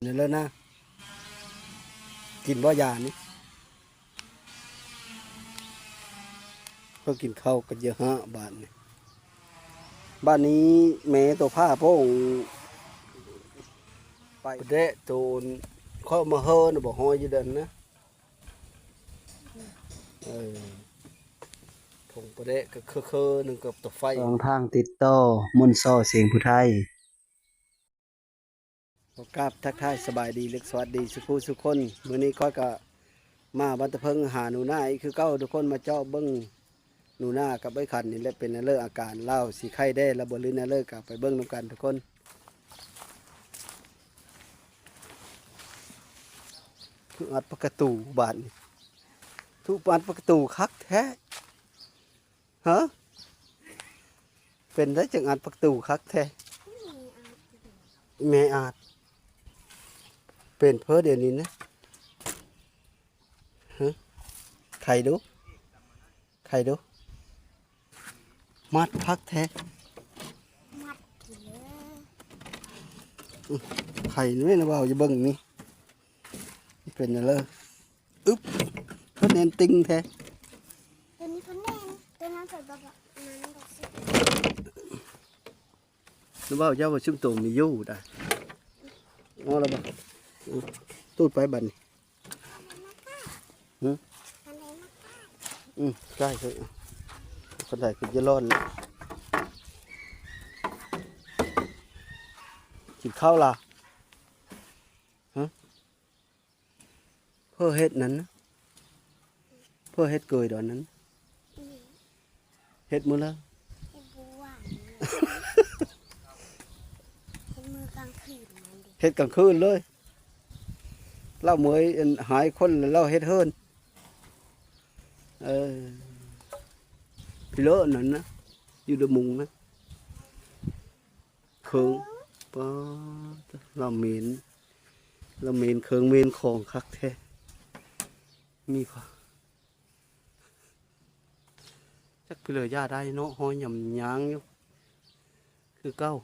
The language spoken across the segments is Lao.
ນີ້ແຫຼະນະ ກິນບໍ່ຢານີ້? ເຮົາກິນເຂົ້າກັນເຍາະຮະບາດນີ້. ບາດນີ້ແມ່ໂຕພ້າໂປ່ງໄປແດະ ໂຕນເຂົ້າມາເຮີນະ ບໍ່ຮອຍຢູ່ເດີນນະ. ເອີ ຜົງປາແດະກໍຄືໆໜຶ່ງກັບຕະໄຟ ສອງທາງຕິດຕໍ່ ມົນສໍ່ ສຽງຜູ້ໄທ. ຂໍກາບທັກທາຍສະບາຍດີ ແລະ ສະຫວັດດີສູ່ຜູ້ສູ່ຄົນ. ມື້ນີ້ຂ້ອຍກໍມາບ້ານຕະເພິງຫາໜູນາອີກຄືເກົ່າ ທຸກຄົນ ມາເຈາະເບິ່ງໜູນາກັບໄອ້ຂັນນີ້ແຫຼະ ເປັນແນວເລີອາການລາວຊິໄຂ້ແດ່ລະບໍ່ ຫຼືແນວເລີ ກໍໄປເບິ່ງນຳກັນທຸກຄົນ. ຄືອັດປະຕູບາດນີ້ ຄືອັດປະຕູຄັກແທ້. ຮະ ເປັນໄດຈັ່ງອັດປະຕູຄັກແທ້? ແມ່ອາດ ເປັນເພີດດຽວນີ້ນະ. ຮະ ໄຂດູ ໄຂດູ ມັດຄັກແທ້. ມັດຢູ່ເລີຍ ອື ໄຂນີ້ນະ ເວົ້າຢູ່ເບິ່ງນີ້ ເປັນຫຍັງເລີ? ອຶບ ເພິ່ນແໜ້ນຕິ່ງແທ້. ຕົວນີ້ເພິ່ນແໜ້ນ ຕົວນັ້ນເພິ່ນບໍ່ ອັນນັ້ນບໍ່ຊິ ນະເວົ້າເຈົ້າວ່າຊຸມໂຕມີຢູ່ດາ. ເອົາລະບໍ່? ອື ຕູດໄປບັດນີ້. ຫຶ? ອັນໃດມາກ້າຍ? ອື ໃກ້ເຖາະ ຄັນໃດຄືຈະຮ້ອນ. ກິນເຂົ້າລະ? ຫຶ? ເພິ່ນເຮັດນັ້ນນະ ເພິ່ນເຮັດເກີຍດອນນັ້ນ ອືມ ເຮັດມື້ລະ ເຮັດມື້ວານນີ້ ເຮັດມື້ກາງຄືນນັ້ນເດ ເຮັດກາງຄືນເລີຍ. ລາວເໝີຍອັນຫາຍຄົນ ແລ້ວລາວເຮັດເຮືອນ ເອີ ພີເລີນັ້ນນະ ຢູ່ດະມຸງນະ. ເຄິ່ງ ປາດ ລາວເໝນ ລາວເໝນເຄິ່ງເໝນຂອງຄັກແທ້. ມີ ຈັກເພິ່ນເລີຢາໄດ້ເນາະ ຮອຍຫຍ້ຳຍາງຢູ່ຄືເກົ່າ.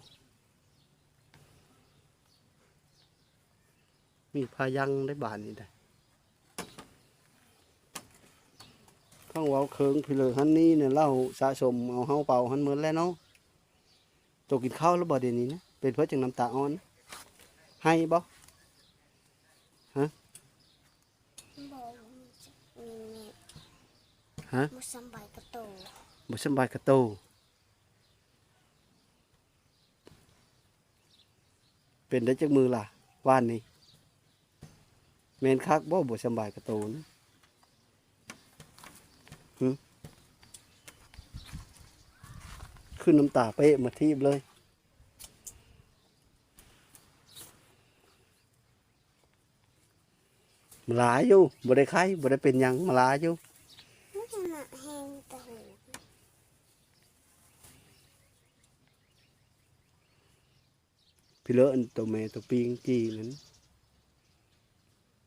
ມີພາຍັງໄດ້ບາດນີ້ໄດ໋. ຟັງເວົ້າເຄິ່ງພີເລີຫັ້ນນີ້ນະ ລາວສະສົມເອົາເຮົາເປົ່າຫັ້ນໝົດແລ້ວເນາະ. ໂຕກິນເຂົ້າແລ້ວບໍ່ດຽວນີ້ນະ? ເປັນເພິ່ນຈັ່ງນ້ຳຕາອ່ອນ ໄຫ້ບໍ່? ຮະ? ບໍ່ ມີແມ່ ຮະ? ບໍ່ສຳບາຍກະໂຕ ບໍ່ສຳບາຍກະໂຕ. ເປັນໄດ້ຈັກມື້ລະ ວານນີ້? ແມ່ນຄັກບໍ່ ບໍ່ສຳບາຍກະໂຕນະ? ຫຶ? ຄືນ້ຳຕາເປະມາທີບເລີຍ. ມາລາຢູ່ ບໍ່ໄດ້ໄຂ້ ບໍ່ໄດ້ເປັນຫຍັງ ມາລາຢູ່. ມັນຈະໜັກແຮງແຕ່ຫົວ ພີເລີ ອັນໂຕແມ່ໂຕປີ້ງຈີ່ນັ້ນ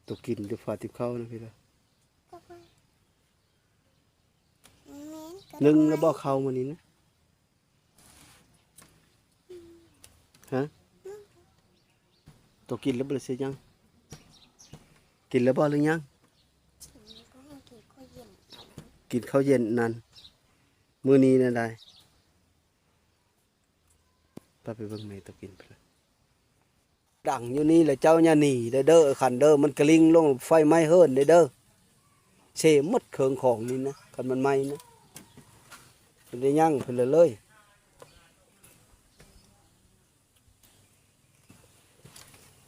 ໂຕກິນຢູ່ຝາຕິບເຂົ້ານະພີເລີ. ແມ່ນ ໜຶ່ງແລ້ວບໍ່ເຂົ້າມື້ນີ້ນະ? ຮະ? ໂຕກິນແລ້ວບໍ່ ຫຼືຊິຍັງ? ກິນແລ້ວບໍ່ ຫຼືຍັງ? ກິນເຂົ້າເຢັນນັ້ນ ມື້ນີ້ນະໄດ໋. ໄປ ໄປເບິ່ງແມ່ໂຕກິນພຸ້ນລະ. ດັງຢູ່ນີ້ແຫຼະເຈົ້າ ຢ່າໜີເດີ ເດີ ຄັນເດີ ມັນກະລິ້ງລົງ ໄຟໄໝ້ເຮືອນເດີ ເສໝົດເຄື່ອງຂອງນີ້ນະ ຄັນມັນໄໝ້ນະ ບໍ່ໄດ້ຍັງເພິ່ນເລີຍ.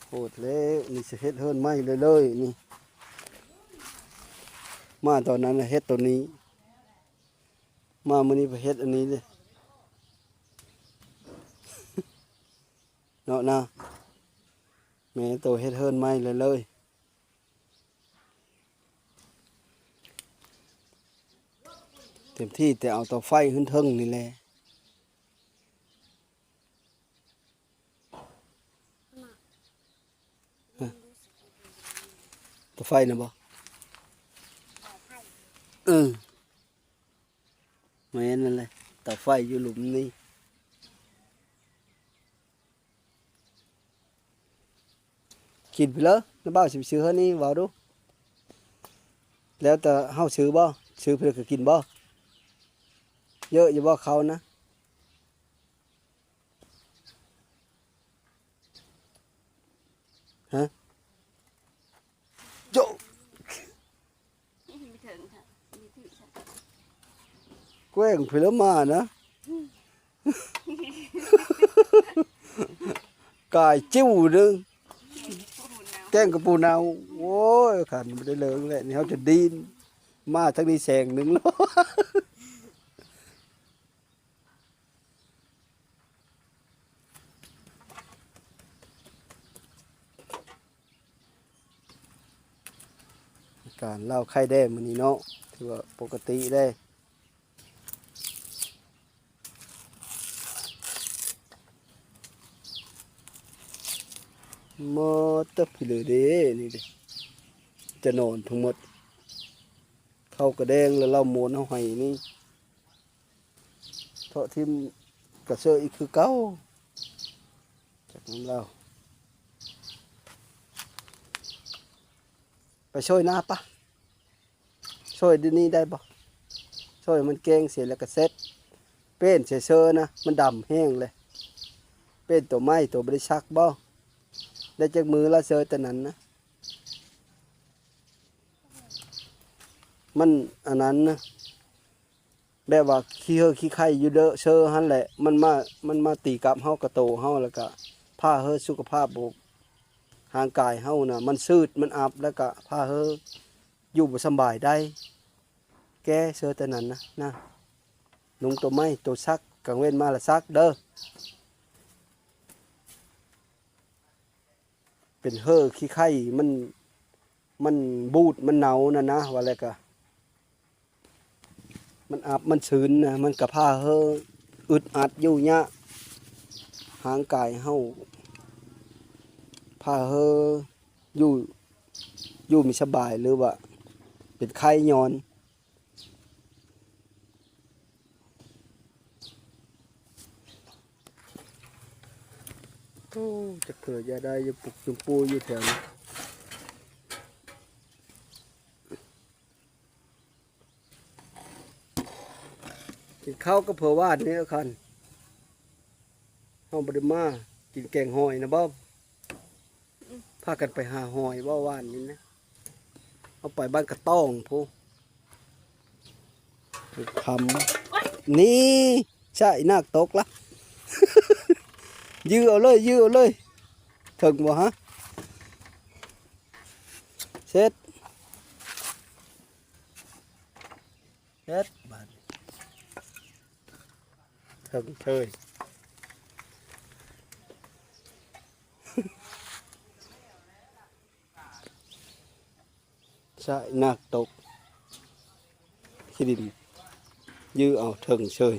ໂຫດແລ້ວ ນີ້ຊິເຮັດເຮືອນໃໝ່ເລີຍໆນີ້. ມາຕອນນັ້ນນະເຮັດໂຕນີ້ ມາມື້ນີ້ໄປເຮັດອັນນີ້ເດ້ ເນາະນາ. ແມ່ໂຕເຮັດເຮືອນໃໝ່ເລີຍໆ. ເຕັມທີ່ແຕ່ເອົາເຕົາໄຟຂຶ້ນເທິງນີ້ແຫຼະ. ເຕົາໄຟນະບໍ່? ເອີ. ແມ່ນນັ້ນແຫຼະ ເຕົາໄຟຢູ່ຫຼຸມນີ້. ກິນໄປເລີຍ ນ້າບ່າວຊິໄປຊື້ໃຫ້ນີ້ ເວົ້າດູ. ແລ້ວແຕ່ເຮົາຊື້ບໍ່? ຊື້ເພິ່ນກໍກິນບໍ່? ເຍອະຢູ່ບໍ່ເຂົ້ານະ? ຮະ? ໂຈະ ແກວ່ງເພິ່ນລະມານະ ກາຍຈິ້ວໜຶ່ງ ແກ້ງກະປູເນົ່າ. ໂອ້ຍ ຄັນບໍ່ໄດ້ເລີງແຫຼະ ນີ້ເຮົາຈະດີນ ມາທາງນີ້ແສງໜຶ່ງໂລດ. ອາການລາວໄຂ້ແດ່ມື້ນີ້ເນາະ ຖືວ່າປົກກະຕິເດ້. ໝົດແຕ່ພີ້ເລີເດ້ ນີ້ເດ້ ຈະນອນທັງໝົດ ເຂົ້າກະແດງ ແລ້ວເຫຼົ້າໂມນເຮົາໃຫ້ນີ້ ເທາະຖິ້ມກະເຊີອີກຄືເກົ່າ. ຈັກນຳລາວ ໄປຊ່ອຍນາປະ ຊ່ອຍດຽວນີ້ໄດ້ບໍ່? ຊ່ອຍມັນແກງເສຍແລ້ວກະເຊັດ ເປັນເຊເຊີນະ ມັນດຳແຮງເລີຍ. ເປັນໂຕໃໝ່ ໂຕບໍ່ໄດ້ຊັກບໍ່? ໄດ້ຈັກມື້ລະເຊີໂຕນັ້ນນະ? ມັນອັນນັ້ນນະ ແບບວ່າຂີ້ເຫີຂີ້ໄຂ້ຢູ່ເດີເຊີຫັ້ນແຫຼະ ມັນມາ ມັນມາຕີກັບເຮົາກັບໂຕເຮົາ ແລ້ວກະພາເຫີສຸຂະພາບ ໂອ ຮ່າງກາຍເຮົານະ ມັນຊືດ ມັນອັບ ແລ້ວກະພາເຫີຢູ່ບໍ່ສຳບາຍໄດ້. ແກ້ເຊີແຕ່ນັ້ນນະ ນະ ນຸ່ງໂຕໃໝ່ ໂຕຊັກ ກາງເວັນມາລະຊັກເດີ. ເປັນເຫີຂີ້ໄຂ້ ມັນ ມັນບູດ ມັນເນົ່ານັ້ນນະ ວ່າແລ້ວກະ ມັນອັບ ມັນຊືນນະ ມັນກະພາເຫີອຶດອັດຢູ່ຍາກ ຮ່າງກາຍເຮົາ ພາເຫີຢູ່ ຢູ່ມີສະບາຍ ຫຼືວ່າເປັນໄຂ້ຍ້ອນ ໂອ້ ຈັກເທື່ອຢ່າໄດ້ຢູ່ປຸກຈຸມປູຢູ່ແຖວນີ້ ກິນເຂົ້າກັບເຜື່ອຫວານນີ້ລະຄັນ ເຮົາບໍ່ໄດ້ມາ ກິນແກງຫອຍນະບໍ່? ພາກັນໄປຫາຫອຍບໍ່ຫວານນີ້ນະ ເຮົາໄປບ້ານກະຕ້ອງພຸ້ນ ຄ່ຳ ນີ້ ຊະ ອີນາກຕົກລະ ຢື້ເອົາເລີຍ ຢື້ເອົາເລີຍ ເຖິງບໍ່ຫະ? ເຊັດ ເຮັດບາດນີ້ ເຖິງເຊີຍ ຊະ ອີນາກຕົກຂີ້ດິນ ຢື້ເອົາເຖິງເຊີຍ.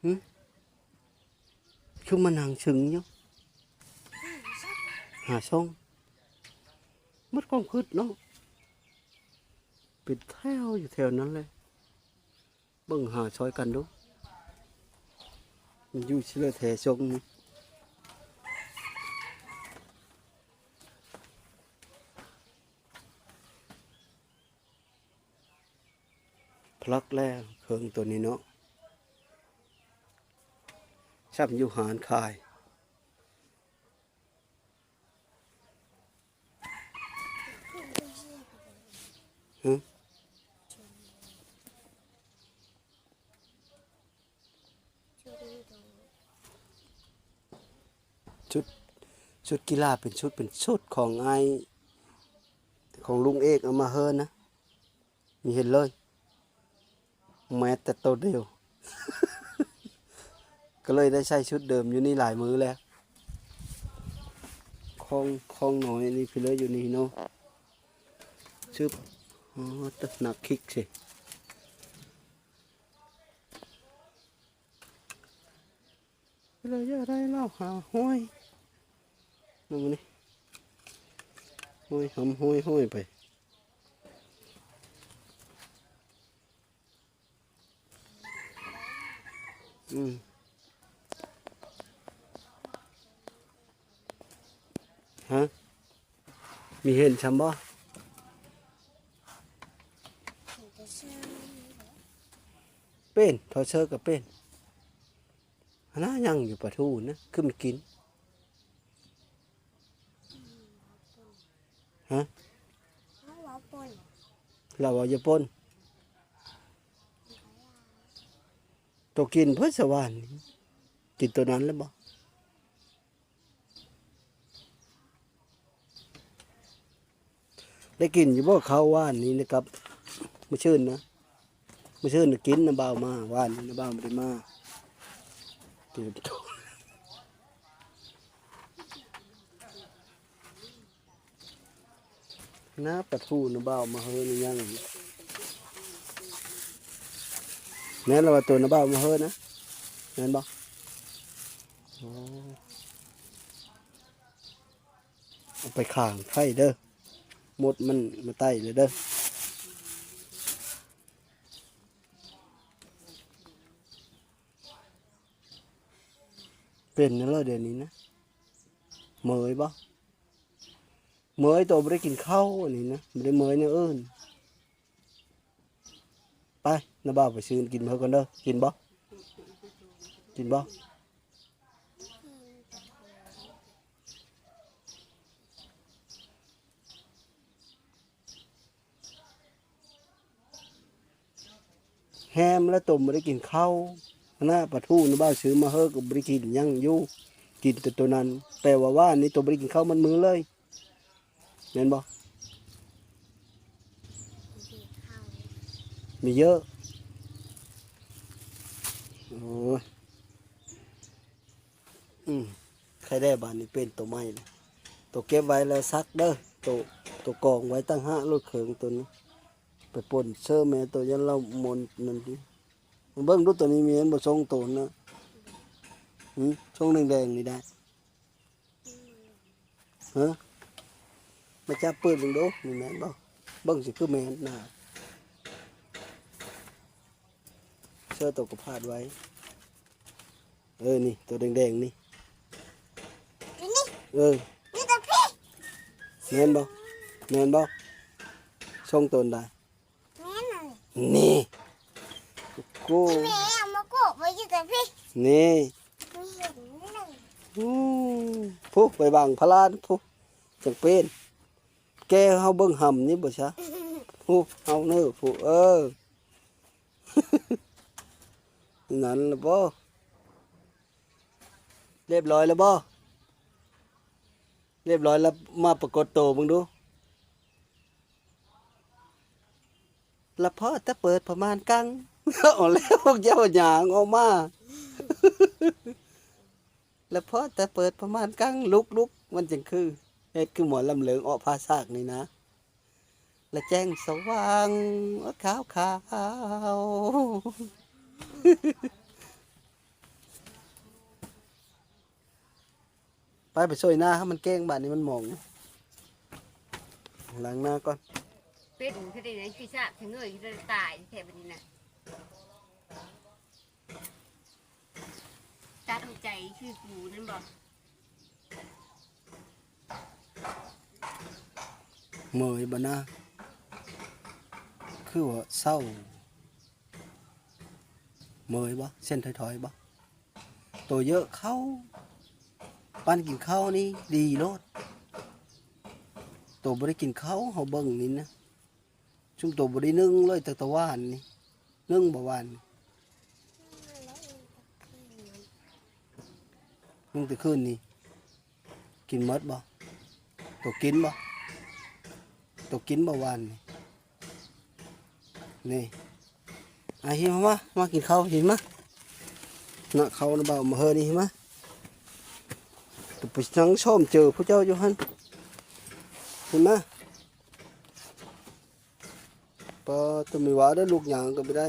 ຫຶ ຄືມານັ່ງຊຶງຢູ່ ຫາຊ່ອງ ໝົດຄວາມຄິດເນາະ ເປັນແຖວຢູ່ແຖວນັ້ນແຫຼະ ເບິ່ງຫາຊ່ອຍກັນດູ ມັນຢູ່ຊິເລີແທ້ຊ່ອງນີ້. ພລັກແລ້ວເຄິ່ງໂຕນີ້ເນາະ ຊ້ຳຢູ່ຮ້ານຂາຍ ຫຶ ຊຸດ ຊຸດກິລາເປັນຊຸດ ເປັນຊຸດຂອງອ້າຍ ຂອງລຸງເອກເອົາມາເຮີນະ ມີເຫັນເລີຍ ແມ້ແຕ່ໂຕດຽວ ກໍເລີຍໄດ້ໃສ່ຊຸດເດີມຢູ່ນີ້ຫຼາຍມື້ແລ້ວ ໂຄ ຂອງ ຂອງນ້ອຍນີ້ພີ່ເລີຍຢູ່ນີ້ເນາະ. ຊຶບ. ອໍ ຕະໜັກຄິກຊິ. ເລີຍຢ່າໄດ້ລາວຫາຫ້ອຍ ນັ້ນນີ້ ຫ້ອຍຫຳ ຫ້ອຍ ຫ້ອຍໄປ. ອືມ ຮະ ມີເຫັນຊ່ຳບໍ່? ເປັນ ຖອດເສື້ອກໍເປັນ. ຫັ້ນນະ ຍັງຢູ່ປາທູນະ ຄືມັນກິນ. ຮະ? ລາວເວົ້າປ່ອນ ລາວເວົ້າຢ່າປ່ອນ. ໂຕກິນເພິ່ນສະຫວານ ກິນໂຕນັ້ນແລ້ວບໍ່? ໄດ້ກິນຢູ່ບໍ່ເຂົ້າຫວານນີ້ນະ ກັບມື້ຊືນນະ? ມື້ຊືນນະກິນນະບ່າວມາ ຫວານນີ້ນະບ່າວບໍ່ໄດ້ມາ. ນະປາທູນະບ່າວມາເຮີນະຍັງ ແມ່ນລະວ່າໂຕນະບ່າວມາເຮີນະ ແມ່ນບໍ່? ໂອ້ ເອົາໄປຂ້າງໄຟເດີ ມົດມັນມາໄຕ່ເລີຍເດີ. ເປັນແນວເລີດດຽວນີ້ນະ ເມີຍບໍ່? ເມີຍໂຕບໍ່ໄດ້ກິນເຂົ້າອັນນີ້ນະ ບໍ່ໄດ້ເມີຍແນວອື່ນ. ໄປ ນະບ່າວໄປຊື້ກິນເພິ່ນກ່ອນເດີ. ກິນບໍ່? ກິນບໍ່? ແຮມແລ້ວຕົມບໍ່ໄດ້ກິນເຂົ້າ ຫັ້ນນະ ປາທູນະບ່າວຊື້ມາເຮີກໍບໍ່ໄດ້ກິນຫຍັງຢູ່ ກິນແຕ່ໂຕນັ້ນ. ແປວ່າຫວານນີ້ໂຕບໍ່ໄດ້ກິນເຂົ້າໝົດມື້ເລີຍ ແມ່ນບໍ່? ມີເຢີະ ໂອ້ຍ. ອືມ ໄຂ່ແດ່ ບາດນີ້ເປັນໂຕໃໝ່ແລ້ວ. ໂຕເກັບໄວ້ແລ້ວຊັກເດີ ໂຕ ໂຕກອງໄວ້ຕ່າງຫາກໂລດເຄິ່ງໂຕນີ້ ໄປປົນເສີແມ່ໂຕ ຢ້ານລາວມົນນັ້ນຕິ. ເບິ່ງດູໂຕນີ້ແມ່ນບໍ່ ຊົງໂຕນະ ຫື ຊົງແດງໆນີ້ໄດ້. ຮະ ມາຈັບເປີດເບິ່ງດູ ນີ້ແມ່ນບໍ່? ເບິ່ງຊິຄືແມ່ນນະ ເສື້ອໂຕກໍພາດໄວ້. ເອີ ນີ້ ໂຕແດງໆນີ້ ນີ້ ເອີ ນີ້ໂຕພີ້ ແມ່ນບໍ່? ແມ່ນບໍ່? ຊົງໂຕນໃດ? ແມ່ນນັ້ນແຫຼະ ນີ້ ໂອ້ ແມ່ເອົາມາໂກະໄວ້ຢູ່ແຕ່ພີ້ ນີ້ ມີເຫັນນີ້ ອືມ ພຸ້ນໄປບັງພະລານພຸ້ນ ຈັ່ງເປັນ ແກເຮົາເບິ່ງຫຳນີ້ບໍ່ຊະ ພຸ້ນເຮົາເນີ ພຸ້ນ ເອີ ນັ້ນລະບໍ່? ລຽບຮ້ອຍລະບໍ່? ລຽບຮ້ອຍລະ ມາປາກົດໂຕເບິ່ງດູ. ລະພໍ້ແຕ່ເປີດຜ້າມ່ານກັ້ງ ເອົາແລ້ວ ພວກເຈົ້າຍ່າງອອກມາ ລະພໍ້ແຕ່ເປີດຜ້າມ່ານກັ້ງ ລຸກໆ ມັນຈັ່ງຄື ເຮັດຄືໝໍລຳເລີງອອກພາສາກນີ້ນະ. ລະແຈ້ງສະຫວ່າງ ຂາວໆ ໄປ ໄປຊ່ອຍໜ້າໃຫ້ມັນແກ້ງ ບາດນີ້ມັນໝອງ. ລ້າງໜ້າກ່ອນ. ເປັນຄືໄດ້ ຄືຊາກ ຄືເງີຍ ຄືໄດ້ຕາຍແທ້ບັດນີ້ນະ. ຕັດໃນໃຈຄືກູນັ້ນບໍ່? ເມີຍບໍ່ນາ? ຄືວ່າເສົ້າ. ເມີຍບໍ່? ເສັ້ນຖອຍໆບໍ່? ໂຕເຢີະເຂົ້າ ປັ້ນກິນເຂົ້ານີ້ດີໂລດ. ໂຕບໍ່ໄດ້ກິນເຂົ້າ ເຮົາເບິ່ງນີ້ນະ. ຊຸມໂຕບໍ່ໄດ້ໜຶ້ງເລີຍ ຕັ້ງແຕ່ວານນີ້. ໜຶ້ງບໍ່ວານນີ້? ໜຶ້ງແຕ່ຄືນນີ້. ກິນໝົດບໍ່? ໂຕກິນບໍ່? ໂຕກິນບໍ່ວານນີ້? ນີ້. ອາ ຫິມມາ ມາກິນເຂົ້າ ຫິມມາ. ນະ ເຂົ້ານະ ບ່າວມາເຮີນີ້ ຫິມມາ. ໂຕ ໄປນັ່ງຊອມເຈີຜູ້ເຈົ້າຢູ່ຫັ້ນ. ເຫັນມະ? ປາ ຕົວມີຫວາເດີ ລູກຫຍັງກໍບໍ່ໄດ້.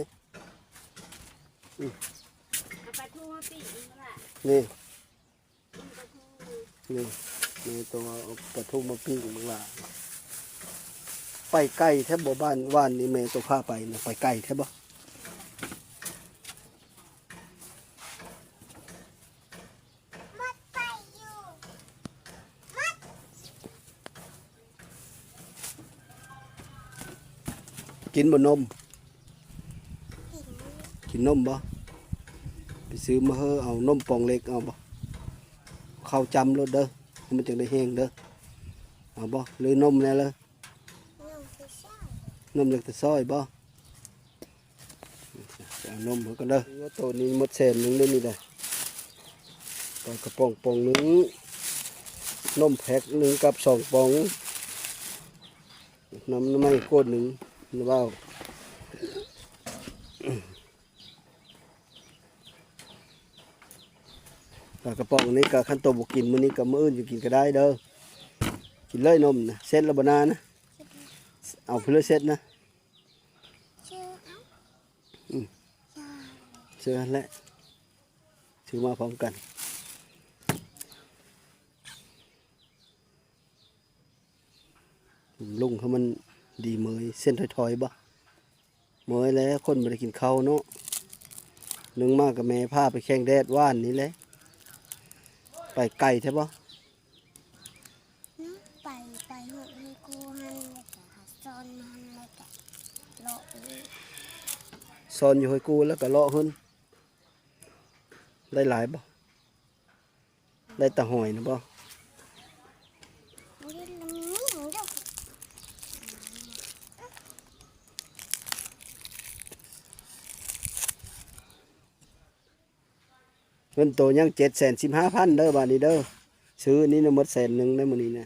ອືມ ເອົາປາທູມາປີ້ງອີກລະ. ນີ້ ນີ້ ແມ່ໂຕເອົາປາທູມາປີ້ງບັກຫຼ້າ. ໄປໄກແທ້ບໍ່? ບ້ານ ບ້ານນີ້ແມ່ໂຕພາໄປນະ ໄປໄກແທ້ບໍ່? ກິນບໍ່ນົມ? ກິນນົມບໍ່? ໄປຊື້ມາເຮີ ເອົານົມປ່ອງເລັກເອົາບໍ່? ເຂົ້າຈ້ຳໂລດເດີ ມັນຈັ່ງໄດ້ແຮງເດີ. ເອົາບໍ່? ຫຼືນົມແດ່ເລີຍ? ນົມຢາກແຕ່ຊ້ອຍບໍ່? ໄປເອົານົມໃຫ້ກ່ອນເດີ. ໂຕນີ້ໝົດແສນໜຶ່ງເດ້ນີ້ເດີ. ປາກະປ໋ອງປ໋ອງໜຶ່ງ, ນົມແພັກໜຶ່ງກັບສອງປ໋ອງ, ນ້ຳໜໍ່ໄມ້ໂກດໜຶ່ງ ນ້າບ່າວ. ປາກະປ໋ອງນີ້ກະ ຄັນໂຕບໍ່ກິນມື້ນີ້ກະມື້ອື່ນຈະກິນກະໄດ້ເດີ. ກິນເລີຍນົມນະ. ເສັດແລ້ວບໍ່ນານະ? ເອົາໄປເລີຍເສັດນະ. ຊື້ເອົາ ອືມ ຊື້ ຊື້ຫັ້ນແຫຼະ ຊື້ມາພ້ອມກັນ. ບຳລຸງໃຫ້ມັນດີເມີຍ ເສັ້ນຖອຍໆບໍ່? ເມີຍແລ້ວ ຄົນບໍ່ໄດ້ກິນເຂົ້າເນາະ. ໜຶ່ງມາກະແມ່ພາໄປແຂ່ງແດດວານນີ້ແຫຼະ. ໄປໄກແທ້ບໍ່? ໄປ ໄປຮອດເຮືອນຄູຫັ້ນ ແລ້ວກະຫາຊ້ອນມັນ ແລ້ວກະເລາະ ຊ້ອນຢູ່ເຮືອນຄູ ແລ້ວກະເລາະເຮືອນ. ໄດ້ຫຼາຍບໍ່? ໄດ້ແຕ່ຫອຍນະບໍ່? ເງິນໂຕຍັງເຈັດແສນສິບຫ້າພັນເດີ ບາດນີ້ເດີ. ຊື້ນີ້ນະໝົດແສນໜຶ່ງເດີມື້ນີ້ນະ.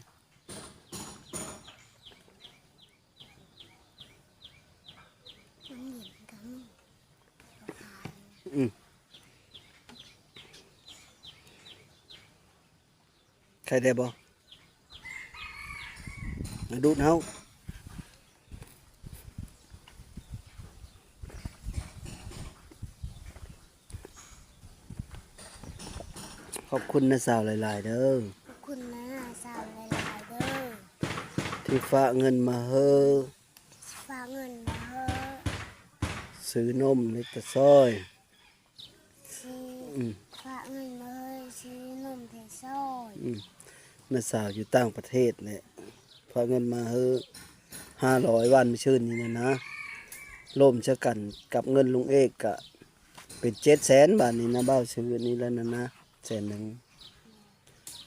ອືມ ໄຄແດ່ບໍ່? ມາດູດເຮົາ. ຂອບຄຸນນ້າສາວຫຼາຍໆເດີ. ຂອບຄຸນນ້າສາວຫຼາຍໆເດີ ທີ່ຝາກເງິນມາເຮີ້. ຝາກເງິນມາເຮີ້ ຊື້ນົມໃຫ້ຕາຊ້ອຍ. ຊື້ ອືມ ຝາກເງິນມາເຮີ້ ຊື້ນົມໃຫ້ຕາຊ້ອຍ. ອືມ ນ້າສາວຢູ່ຕ່າງປະເທດແຫຼະ ຝາກເງິນມາເຮີ້ ຫ້າຮ້ອຍ ວານມື້ຊືນນີ້ນະນະ. ລວມໃສ່ກັນກັບເງິນລຸງເອກກະເປັນເຈັດແສນ. ບາດນີ້ນ້າບ່າວຊື້ນີ້ແລ້ວນະນະ ແສນໜຶ່ງ.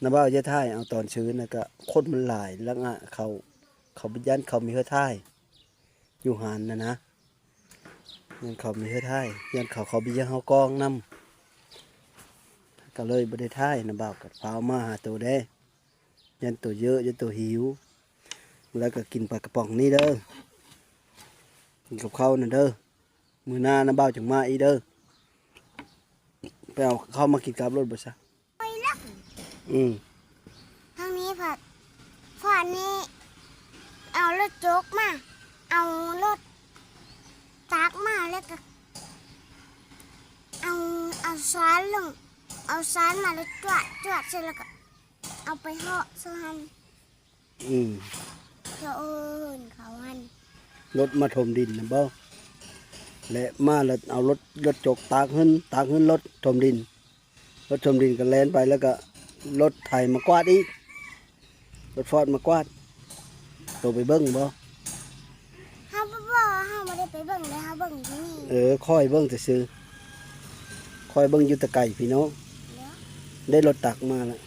ນ້າບ່າວຢ່າຖ່າຍເອົາຕອນຊື້ນະ ກະຄົນມັນຫຼາຍ ລະອະເຂົາ ເຂົາຢ້ານເຂົາມີເຮືອຖ່າຍ ຢູ່ຫັ້ນນະນະ. ຢ້ານເຂົາມີເຮືອຖ່າຍ ຢ້ານເຂົາ ເຂົາບໍ່ຢາກເຮົາກ້ອງນຳ ກະເລີຍບໍ່ໄດ້ຖ່າຍ. ນ້າບ່າວກະຟ້າວມາຫາໂຕແດ່ ຢ້ານໂຕເຢີະ ຢ້ານໂຕຫິວ. ແລ້ວກະກິນປາກະປ໋ອງນີ້ເດີ ກິນກັບເຂົ້ານັ້ນເດີ. ມື້ໜ້ານ້າບ່າວຈຶ່ງມາອີກເດີ. ໄປເອົາເຂົ້າມາກິນກັບໂລດບໍ່ຊະ? ອືມ ທາງນີ້ພັດ ພວກນີ້ເອົາລົດຈົກມາ ເອົາລົດຕັກມາ ແລ້ວກະເອົາ ເອົາຊານລົງ ເອົາຊານມາແລ້ວຈວດ ຈວດເສັດແລ້ວກະເອົາໄປເຫາະຊະຫັ້ນ. ອືມ ເຈົ້າເອີ້ນເຂົາຫັ້ນ ລົດມາຖົມດິນນະບໍ່? ແລະມາແລ້ວເອົາລົດ ລົດຈົກຕັກຂຶ້ນ ຕັກຂຶ້ນລົດຖົມດິນ ລົດຖົມດິນກໍແລ່ນໄປ ແລ້ວກໍລົດໄຖມາກວາດອີກ ລົດຟອດມາກວາດ. ໂຕໄປເບິ່ງບໍ່? ເຮົາບໍ່ ບໍ່ ເຮົາບໍ່ໄດ້ໄປເບິ່ງເດ້ ເຮົາເບິ່ງຢູ່ນີ້. ເອີ ຂ້ອຍເບິ່ງແຕ່ຊື່ ຂ້ອຍເບິ່ງຢູ່ແຕ່ໄກພີ້ເນາະ. ເນາະ ໄດ້ລົດຕັກມາແລ້ວ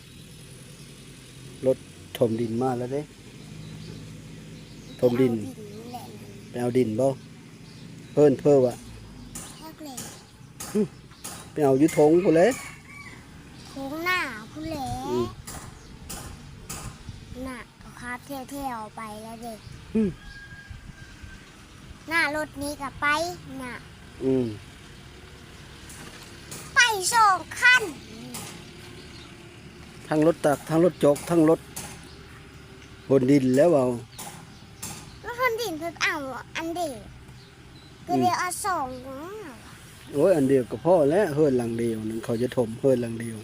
ລົດຖົມດິນມາແລ້ວເດ້. ຖົມດິນ ໄປເອົາດິນນີ້ແຫຼະ ໄປເອົາດິນບໍ່? ເພິ່ນເພີວ່າ ຈັກແຫຼະ ຫຶ ໄປເອົາຢູ່ທົ່ງພຸ້ນແຫຼະ ທົ່ງນາພຸ້ນແຫຼະ. ອືມ ນະ ເຂົາຂັບແຖວໆໄປແລ້ວເດ້. ຫຶ ໜ້າລົດນີ້ກໍໄປນະ. ອືມ ໄປສອງຄັນ. ທັງລົດຕັກ ທັງລົດຈົກ ທັງລົດຫົນດິນແລ້ວເວົ້າ. ລົດຫົນດິນເພິ່ນເອົາອັນດຽວ ກໍເລີຍເອົາສອງ. ໂອ້ຍ ອັນດຽວກໍພໍແລ້ວ ເຮືອນຫຼັງດຽວນັ້ນ ເຂົາຈະຖົມເຮືອນຫຼັງດຽວ.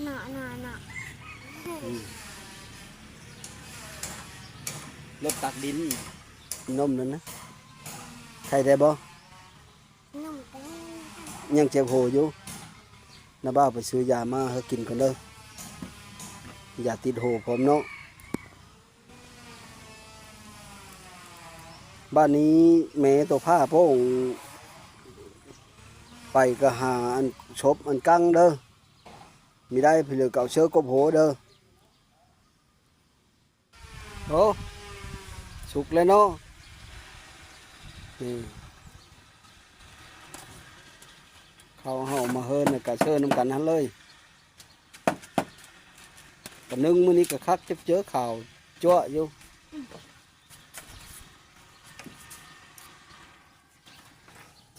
ເນາະ ເນາະ ເນາະ. ອືມ ລົດຕັກດິນ ນົມນັ້ນນະ ໃຊ້ໄດ້ບໍ່? ໜຸ່ມເປັນ ຍັງເຈັບຫົວຢູ່. ນ້າບ່າວໄປຊື້ຢາມາໃຫ້ກິນກ່ອນເດີ ຢາຕິດຫົວພ້ອມເນາະ. ບາດນີ້ແມ່ໂຕພ້າໂປ່ງໄປກໍຫາອັນສົບອັນກັງເດີ ມີໄດ້ເຫຼືອກໍເອົາເສື້ອກົບຫົວເດີ. ໂອ້ ສຸກແລ້ວເນາະ. ນີ້ ເຂົ້າເຮົາມາເຮືອນ ແລ້ວກະເຊີນນຳກັນຫັ້ນເລີຍ. ກະໜຶ້ງມື້ນີ້ກະຄັກ ເຈີຂາວຈັ້ວຢູ່.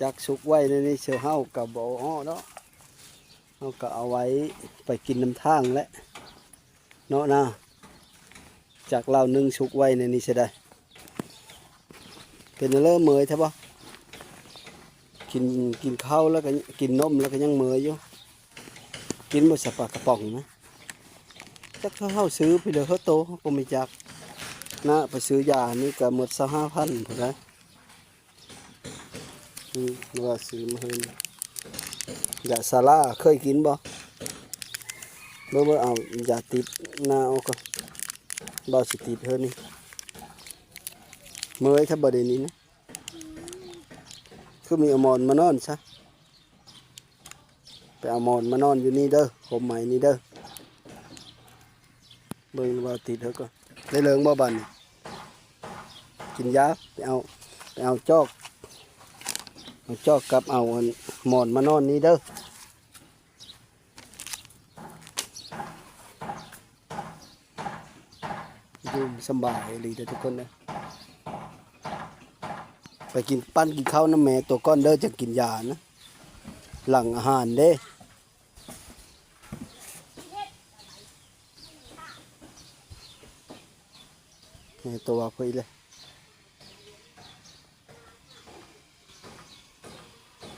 ຈັກສຸກໄວ້ໃນນີ້ ເຊື່ອເຮົາກໍບໍ່ເອາະເນາະ ເຮົາກໍເອົາໄວ້ໄປກິນນຳທາງແຫຼະເນາະນາ. ຈັກລາວໜຶ້ງສຸກໄວ້ໃນນີ້ເສຍດາຍ. ເປັນແນວເລີເມີຍແທ້ບໍ່? ກິນ ກິນເຂົ້າແລ້ວກໍກິນນົມແລ້ວກໍຍັງເມີຍຢູ່. ກິນບໍ່ສະປາກະປ໋ອງນະ? ຈັກເຮົາຊື້ໄປເລີເຮີໂຕ ເຮົາກໍບໍ່ຈັກນະ. ໄປຊື້ຢານີ້ກໍໝົດຊາວຫ້າພັນພຸ້ນນະ. ອືມ ວ່າຊື້ມາເຮີນ ຢາຊາລາ ເຄີຍກິນບໍ່? ເບິ່ງ ເບິ່ງ ເອົາຢາຕິດໜ້າອອກກ່ອນ ບ່າວຊິຕິດເຮີນີ້. ເມີຍແທ້ບໍ່ດຽວນີ້ນະ? ຄືມີອາມອນມານອນຊະ. ໄປເອົາໝອນມານອນຢູ່ນີ້ເດີ ໂຮມໄມ້ນີ້ເດີ. ເບິ່ງວ່າຕິດເຮີກ່ອນ ໄດ້ເລີງບໍ່ບາດນີ້? ກິນຢາ ໄປເອົາ ໄປເອົາຈອກ ເອົາຈອກກັບເອົາອັນໝອນມານອນນີ້ເດີ. ຢູ່ສຳບາຍອີ່ຫຼີເດີທຸກຄົນເດີ. ໄປກິນ ປັ້ນກິນເຂົ້ານຳແມ່ໂຕກ່ອນເດີ ຈັ່ງກິນຢານະ ຫຼັງອາຫານເດ້. ແມ່ໂຕວ່າເພິ່ນເລີຍ.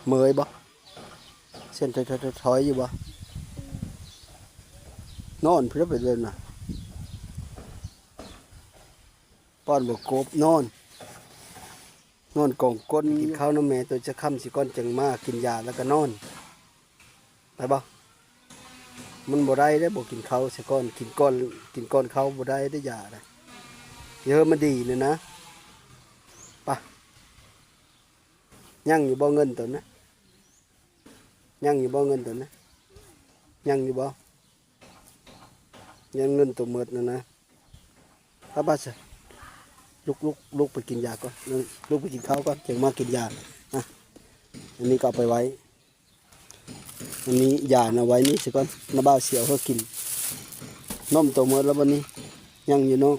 ເມີຍບໍ່? ເສັ້ນຖອຍໆຢູ່ບໍ່? ນອນເພິ່ນເລີຍນະ ປ້ອນບໍ່ກົບ ນອນ ນອນກອງກົ້ນ. ກິນເຂົ້ານຳແມ່ໂຕຈັກຄ່ຳຊິກ່ອນ ຈັ່ງມາກິນຢາແລ້ວກໍນອນ. ໄດ້ບໍ່? ມັນບໍ່ໄດ້ເດ້ ບໍ່ກິນເຂົ້າຊະກ່ອນ ກິນກ່ອນ ກິນກ່ອນເຂົ້າບໍ່ໄດ້ເດ້ຢານະ. ເອີ ມັນດີນີ້ນະ. ປະ ຍັງຢູ່ບໍ່ເງິນໂຕນະ? ຍັງຢູ່ບໍ່ເງິນໂຕນະ? ຍັງຢູ່ບໍ່? ຍັງເງິນໂຕໝົດນັ້ນນະ. ໄປ ໄປຊະ ລຸກ ລຸກ ລຸກໄປກິນຢາກ່ອນ ລຸກໄປກິນເຂົ້າກ່ອນ ຈັ່ງມາກິນຢາ. ອ່ະ ອັນນີ້ກໍເອົາໄປໄວ້ ອັນນີ້ຢານະ ເອົາໄວ້ນີ້ຊະກ່ອນ ນ້າບ່າວຊິເອົາເຮົາກິນ. ນົມໂຕໝົດແລ້ວບັດນີ້ ຍັງຢູ່ເນາະ.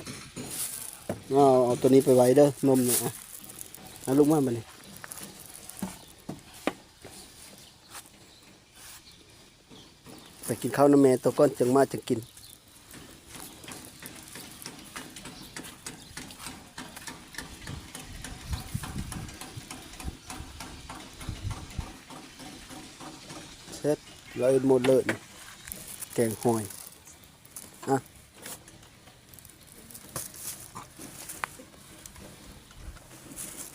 ເອົາ ເອົາໂຕນີ້ໄປໄວ້ເດີ ນົມນີ້. ອ່ະ ເອົາລຸກມາບັດນີ້. ໄປກິນເຂົ້ານຳແມ່ໂຕກ່ອນ ຈັ່ງມາຈັ່ງກິນ. ເສັດ ລະເອີດໝົດເລີຍ ແກງຫອຍ. ອ່ະ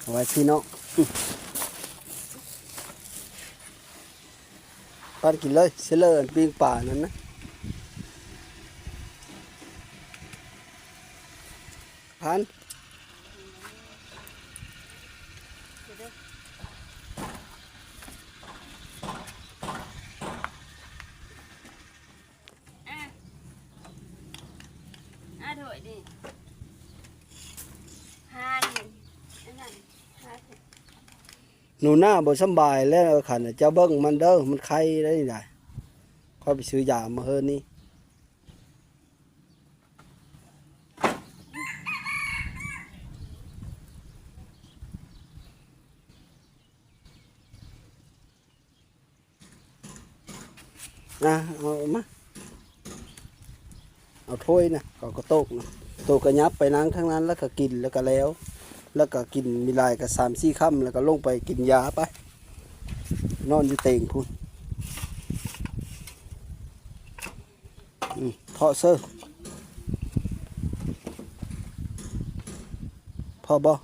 ເອົາໄວ້ພີ້ເນາະ. ປັ້ນກິນເລີຍ ຊິເລີອັນປີ້ງປານັ້ນນະ ພັນ. ອາ ອາ ໂດຍດີ ພານ ອັນນັ້ນ ພານ. ໜູນາບໍ່ສຳບາຍແລ້ວ ຄັນເຈົ້າເບິ່ງມັນເດີ ມັນໄຂ້ໄດ້ນີ້ນະ. ຂ້ອຍໄປຊື້ຢາມາເຮີນີ້. ອ່ະ ເອົາມາ ເອົາຖ້ວຍນະ ເອົາກະໂຕກນະ ໂຕກະຫຍັບໄປນັ່ງທາງນັ້ນ ແລ້ວກະກິນ ແລ້ວກະແລ້ວ ແລ້ວກະກິນມີຫຼາຍກະສາມສີ່ຄຳ ແລ້ວກະລົງໄປກິນຢາໄປ ນອນຢູ່ເຕີງພຸ້ນ. ອືມ ເທາະເຊີ ພໍບໍ່?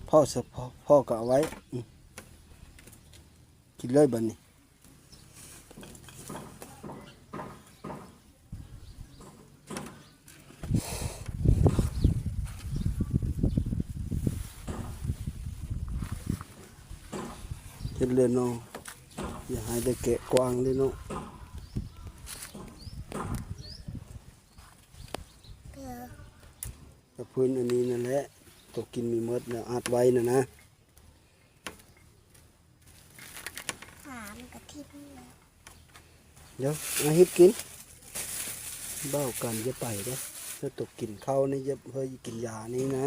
ພໍເຊີ ພໍ ພໍກະເອົາໄວ້ ອືມ ກິນເລີຍບາດນີ້. ເຮັດເລີຍເນາະ ຢ່າໃຫ້ໄດ້ແກະກວ້າງເດ້ເນາະ. ກະພື້ນອັນນີ້ນັ້ນແຫຼະ ໂຕກິນມີໝົດແລ້ວ ອັດໄວ້ນະນະ. ຂາມັນກະທິ່ມແລ້ວ ດຽວ ອາ ຮີບກິນ ເບົາກັນ ຢ່າໄປເດີ້ ເຮົາຕົກກິນເຂົ້ານີ້ ຢ່າ ເຮີ້ຍ ກິນຢານີ້ນະ.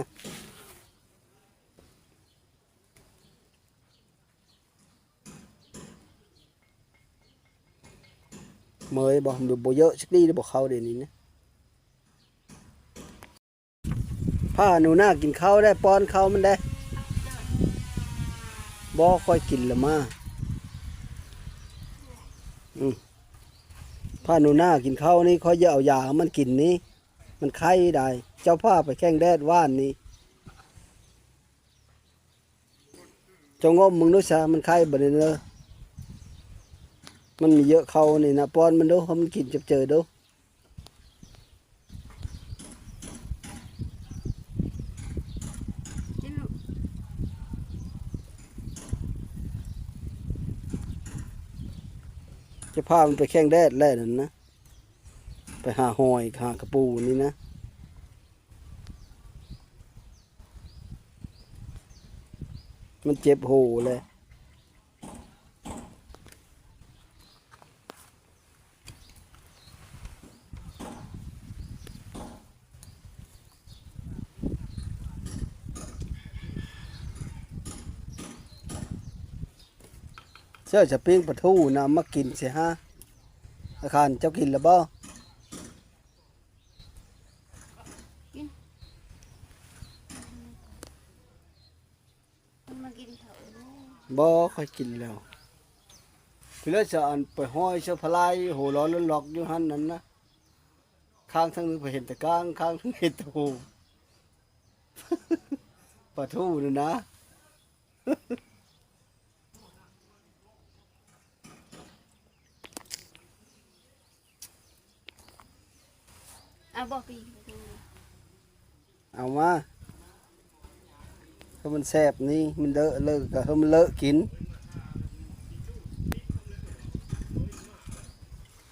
ເມີຍບໍ່ ບໍ່ເຢີະຈັກດີ້ເດ້ບໍ່ ເຂົ້າດຽວນີ້ນະ. ພາໜູນາກິນເຂົ້າແດ່ ປ້ອນເຂົ້າມັນແດ່. ບໍ່ ຂ້ອຍກິນລະມາ. ອືມ ພາໜູນາກິນເຂົ້ານີ້ ຂ້ອຍຈະເອົາຢາໃຫ້ມັນກິນນີ້ ມັນໄຂ້ໄດ໋. ເຈົ້າພາໄປແຂ່ງແດດວານນີ້. ເຈົ້າງົມເບິ່ງດູຊະ ມັນໄຂ້ບໍ່ນີ້ເດີ. ມັນມີເຢີະເຂົ້ານີ້ນະ ປ້ອນມັນດູ ໃຫ້ມັນກິນຈັບເຈີດູ. ຈະພາມັນໄປແຂ່ງແດດແລ້ວນັ້ນນະ ໄປຫາຫອຍ ຫາກະປູນີ້ນະ. ມັນເຈັບໂຫແລ້ວ. ເຊື່ອຈະປີ້ງປາທູນຳມາກິນຊິຫາ. ອາຄານ ເຈົ້າກິນແລ້ວບໍ່? ກິນ. ມັນມາກິນເຂົ້າເລີຍ. ບໍ່ ຂ້ອຍກິນແລ້ວ. ທີ່ເລີຍຈະອັນໄປຫ້ອຍເສື້ອຜ້າລາຍ ໂຫຫຼໍ່ລັອກຢູ່ຫັ້ນນັ້ນນະ. ຂ້າງທາງໜຶ່ງໄປເຫັນແຕ່ກ້າງ ຂ້າງທາງເຫັນແຕ່ໂຫ ປາທູນັ້ນນະ. ເອົາບໍ່ປີ ເອົາມາ ເພື່ອມັນແຊບນີ້ ມັນເລີະ ເລີະກະເຮັດມັນເລີະກິນ.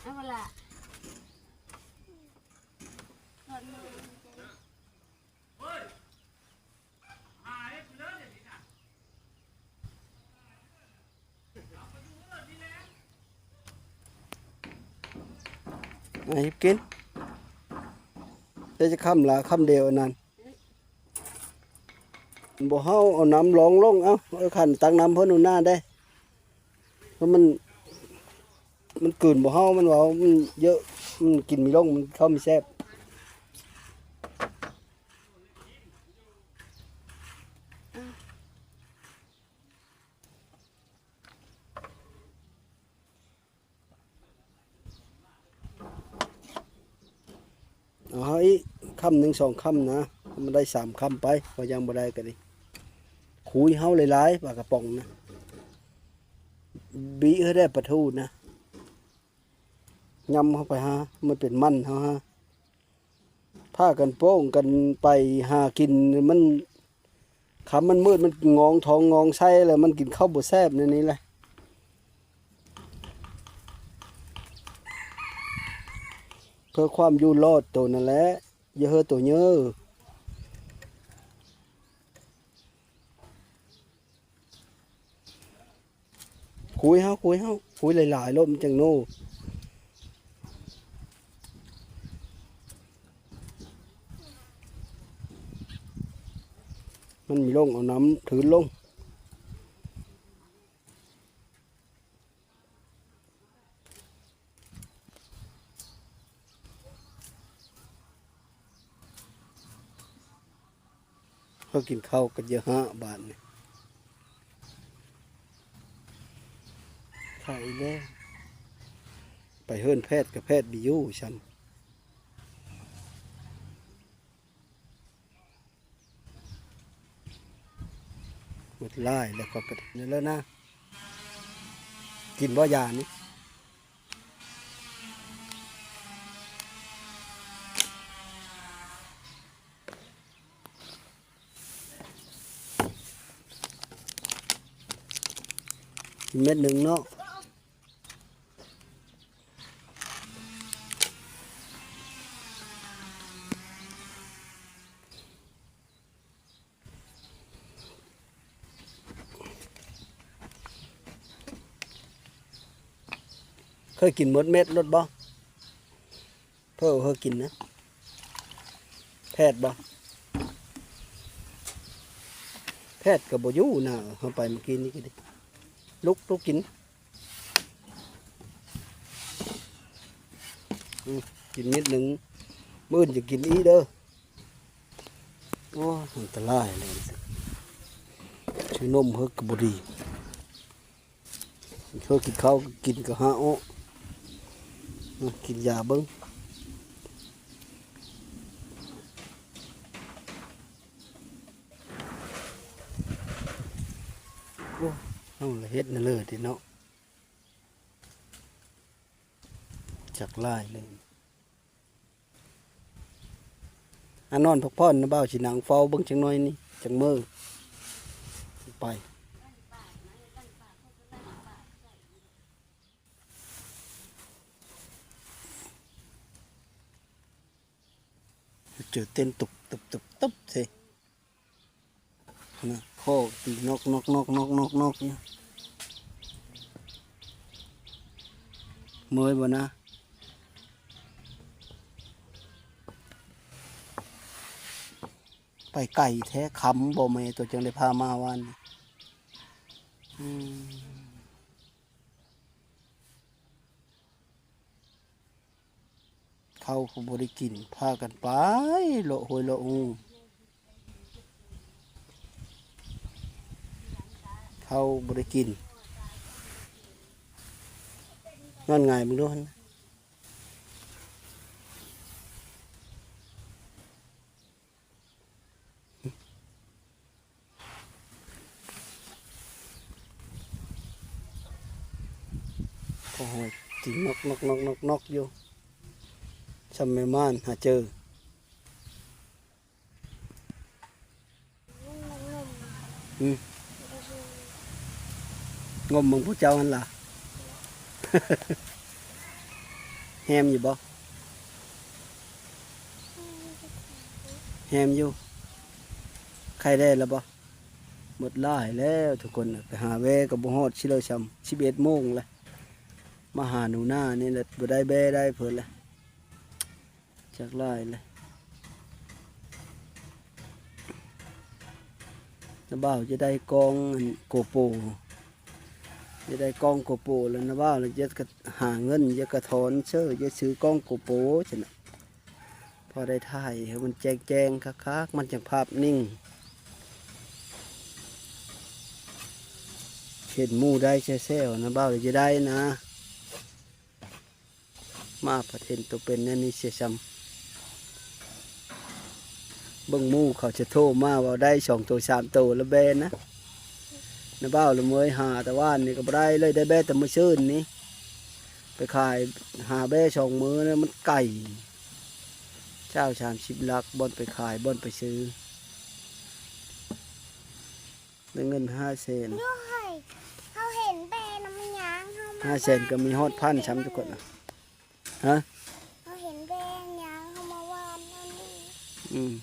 ເອົາບໍ່ລະ? ອ່ະ ຫຍິບກິນ ໄດ້ຈັກຄຳລະ ຄຳດຽວອັນນັ້ນ. ບໍ່ເຮົາເອົານ້ຳລອງລົງ ເອົາ ເອີ ຂັນຕັກນ້ຳເພິ່ນໜູນາເດ້. ເພາະມັນ ມັນກືນບໍ່ເຮົາ ມັນເວົ້າມັນເຍີະ ມັນກິນມີລົງ ມັນເຂົ້າມີແຊບ. ເອົາເຮົາອີກຄຳໜຶ່ງສອງຄຳນະ ມັນໄດ້ສາມຄຳໄປ ພໍຍັງບໍ່ໄດ້ກະດີ. ຄຸຍເຮົາຫຼາຍໆ ປາກະປ໋ອງນະ ບີເຮັດແດ່ປາທູນະ ຍຳເຂົ້າໄປຫາ ມັນເປັນມັນເຮົາຫາ. ພາກັນໂປ້ງກັນໄປຫາກິນ ມັນ ຄ່ຳມັນມືດ ມັນງອງທ້ອງງອງໄສ້ແລ້ວ ມັນກິນເຂົ້າບໍ່ແຊບແນວນີ້ແຫຼະ. ເພື່ອຄວາມຢູ່ລອດໂຕນັ້ນແຫຼະ ຢ່າເຮີໂຕເຍີ. ຄຸຍເຮົາ ຄຸຍເຮົາ ຄຸຍຫຼາຍໆໂລດ ມັນຈັ່ງໂນ. ມັນມີລົງ ເອົານ້ຳຖືນລົງ. ເຮົາກິນເຂົ້າກໍເຢີຫາບາດນີ້ ເຂົ້າອີກແລ້ວ ໄປເຮືອນແພດກໍແພດບໍ່ຢູ່ຊ້ຳ. ໝົດຫຼາຍແລ້ວ ຂ້ອຍກໍໄດ້ແລ້ວນະ. ກິນບໍ່ຢານີ້? ກິນເມັດໜຶ່ງເນາະ. ເຄີຍກິນໝົດເມັດໂລດບໍ່? ເພິ່ນເຄີຍກິນນະ ແພດບໍ່? ແພດກໍບໍ່ຢູ່ນະ ເຮົາໄປມື້ກີ້ນີ້ກໍດີ ລຸກ ລຸກກິນ. ອືມ ກິນເມັດໜຶ່ງ ມື້ອື່ນຈະກິນອີກເດີ. ໂອ້ຍ ອັນຕະລາຍເລີຍ ຊື້ນົມເຮີກກໍບໍ່ດີ ເຮີກິນເຂົ້າ ກິນກໍຫາອອກ ກິນຢາເບິ່ງ. ໂອ້ ເຮົາລະເຮັດແນວເລີດເດເນາະ. ຈັກຫຼາຍເລີຍ ອາ ນອນພັກຜ່ອນນະ ບ່າວຊິນັ່ງເຝົ້າເບິ່ງຈັກໜ້ອຍນີ້ ຈັກມື້ໄປ. ເຈີເຕັ້ນຕຸບ ຕຸບ ຕຸບ ຕຸບ ເຊ. ນະ ຂໍ້ຕີນອກ ນອກ ນອກ ນອກ ນອກ ນອກຢູ່ ເມື່ອຍບໍ່ນະ? ໄປໄກແທ້ ຄ່ຳບໍ່ແມ່ ຕົວຈັ່ງໄດ້ພາມາວານນີ້. ອືມ. ເຂົ້າກໍບໍ່ໄດ້ກິນ ພາກັນໄປເລາະຫ້ວຍເລາະຮູ ເຂົ້າບໍ່ໄດ້ກິນ ນອນຫງາຍເບິ່ງດູຫັ້ນ. ໂອ້ໂຫ ຕີນອກໆໆໆໆຢູ່ ຊ່ຳແມ່ມ່ານຫາເຈີ. ອືມ ງົມເບິ່ງຜູ້ເຈົ້າຫັ້ນລະ ແຮມຢູ່ບໍ່? ແຮມຢູ່ ໄຄແດ່ລະບໍ່? ໝົດຫຼາຍແລ້ວທຸກຄົນ ໄປຫາແວ່ກໍບໍ່ຮອດຊິເລີຍຊ້ຳ ສິບເອັດໂມງແລ້ວ ມາຫາໜູນານີ້ແຫຼະ ບໍ່ໄດ້ແວ່ໄດ້ເພິ່ນແລ້ວ ຈັກຫຼາຍແລ້ວ. ນ້າບ່າວຈະໄດ້ກ້ອງອັນໂກໂປ ຈະໄດ້ກ້ອງໂກໂປ ແລ້ວນ້າບ່າວລະຈະຫາເງິນ ຈະກະຖອນເຊີ ຈະຊື້ກ້ອງໂກໂປຊັ້ນນະ ພໍໄດ້ຖ່າຍໃຫ້ມັນແຈ້ງໆຄັກໆ ມັນຈັ່ງພາບນິ່ງ ເຫັນໝູ່ໄດ້ແຊວໆ ນ້າບ່າວລະຈະໄດ້ນະ. ມາພັດເຫັນໂຕເປັນແນວນີ້ເສຍຊ້ຳ ເບິ່ງໝູ່ເຂົາຈະໂທມາເວົ້າໄດ້ສອງໂຕສາມໂຕລະແບນະ ນ້າບ່າວລະເມີຍຫາແຕ່ວານນີ້ກໍບໍ່ໄດ້ເລີຍ ໄດ້ແບແຕ່ມື້ຊືນນີ້ ໄປຂາຍຫາແບສອງມື້ນະ ມັນໄກ ຊາວສາມສິບຫຼັກ ບ່ອນໄປຂາຍ ບ່ອນໄປຊື້ ໄດ້ເງິນຫ້າແສນ ຢູ່ໃຫ້ເຮົາເຫັນແບນຳມັນຍ່າງເຮົາມາ ຫ້າແສນກໍມີຮອດພັນຊ້ຳທຸກຄົນນະ ຮະ ເຮົາເຫັນແບນຍ່າງເຮົາມາຫວ່ານນັ້ນນີ້ ອືມ